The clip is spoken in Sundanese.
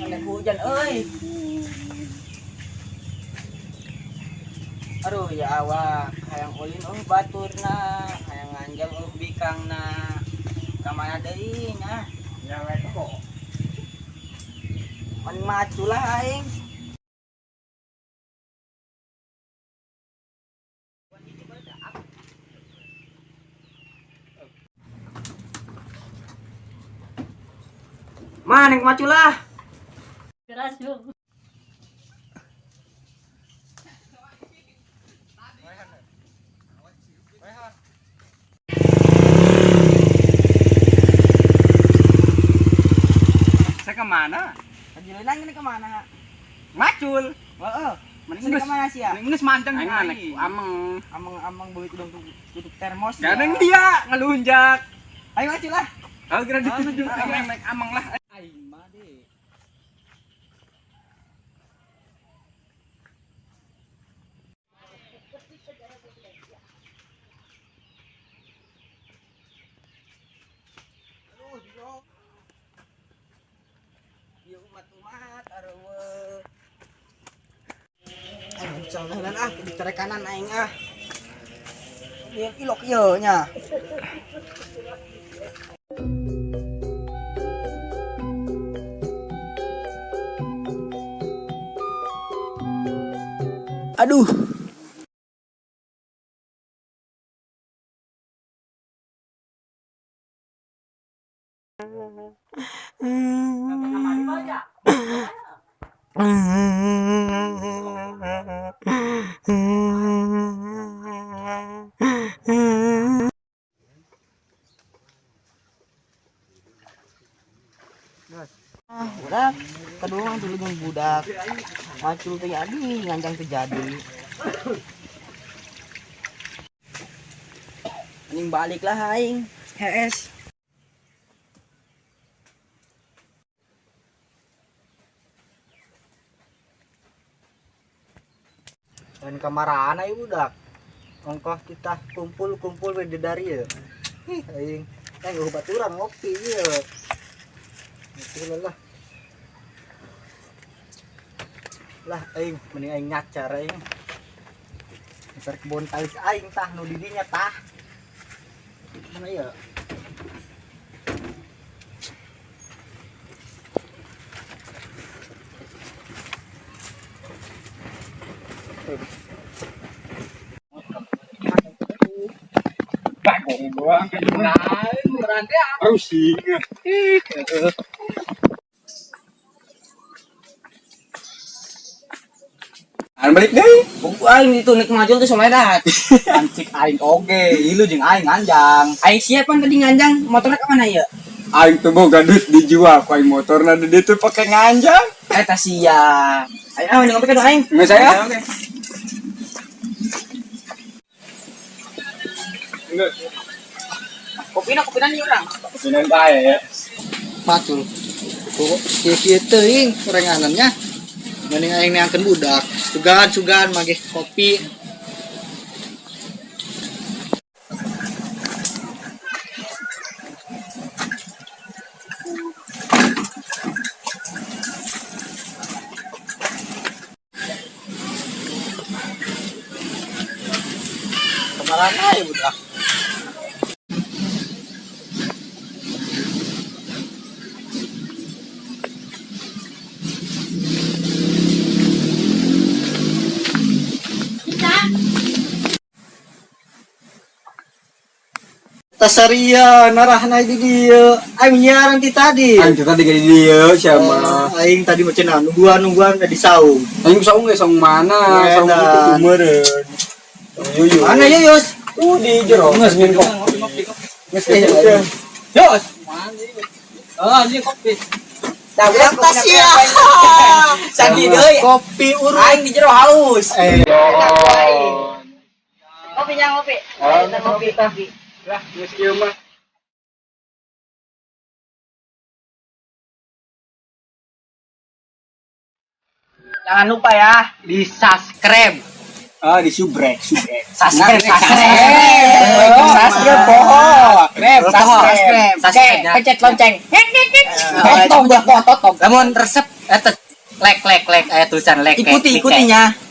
Ada hujan euy. Aduh ya awak, hayang ulin oh baturna, hayang nganjang oh bikangna. Kamana deui nya? Nyawa itu kok. Man macu lah aing. Mana yang macu lah? Keras yuk. Saya kemana? Kajileunang ini kemana? Macul. Heeh. Mending Sini geus- kemana sih ya? Mending geus manjang Aing jeung mah aing. ameng. Ameng-ameng beuki tudung tutup termos. Ganeng dia ngelunjak. Ayo macu lah. Kalau kira dituju Ah, aing naik ameng lah. Aing mah deh. Aduh, Dio. Ieu umat-umat areueuh. Aing calon ah di kanan aing ah. Ieu ilok ieu nya. Aduh. Ah, budak kedua dulu jeung budak. Macul teh jadi, nganjang teh jadi. Mending balik lah aing. HS. Lain kamarana ieu budak. Ongkoh kita kumpul-kumpul we di dari ya. Ih, aing. Eh, baturan ngopi ieu. Ngopi lah. Lah aing mending aing nyacar aing. Nyacar kebon talis aing tah nu di dinya tah. Mana ya? Harus sih. An balik deui. Buku aing itu nek macul teh soledat. Pancik aing oge, ilu jeung aing nganjang. Aing siapa tadi nganjang motornya kemana ya? Aing tuh boga duit dijual ku aing motorna di ditu pake nganjang. Eh sia. Ayo ah mending ngopi kan aing. Nggak saya? Oke. Enggak. Kopina kopina nih orang. Kopinan bae ya. Macul. Kok kieu-kieu teuing renganannya. Mending aing neangkeun budak. Sugan-sugan magih kopi. Kemana ya budak? Tasaria narahna di dieu. Aing nyiaran ti tadi. Aing teh tadi di dieu sia mah. Oh, aing tadi mah cenah nungguan-nungguan udah di saung. Aing saung ge saung mana? Saung Edan. itu meureun. Yuyu. Mana Yuyus? Di jero. Geus nyin kok. Geus Eh, Yos. Oh, ini kopi. Dah budak Atas ya. Sandi deui. Kopi urut. Aing di jero haus. Eh, Ngopi nya ngopi. Oh, Ngopi ngopi. Lah, geus kieu mah. Jangan lupa ya Di subscribe. Ah, di subrek, subrek. Subscribe, Subscribe, subscribe, poho. Subscribe. Subscribe. Pencet lonceng. Tong buat foto tong. Lamun resep eta like like like aya tulisan like. Ikuti ikutinya.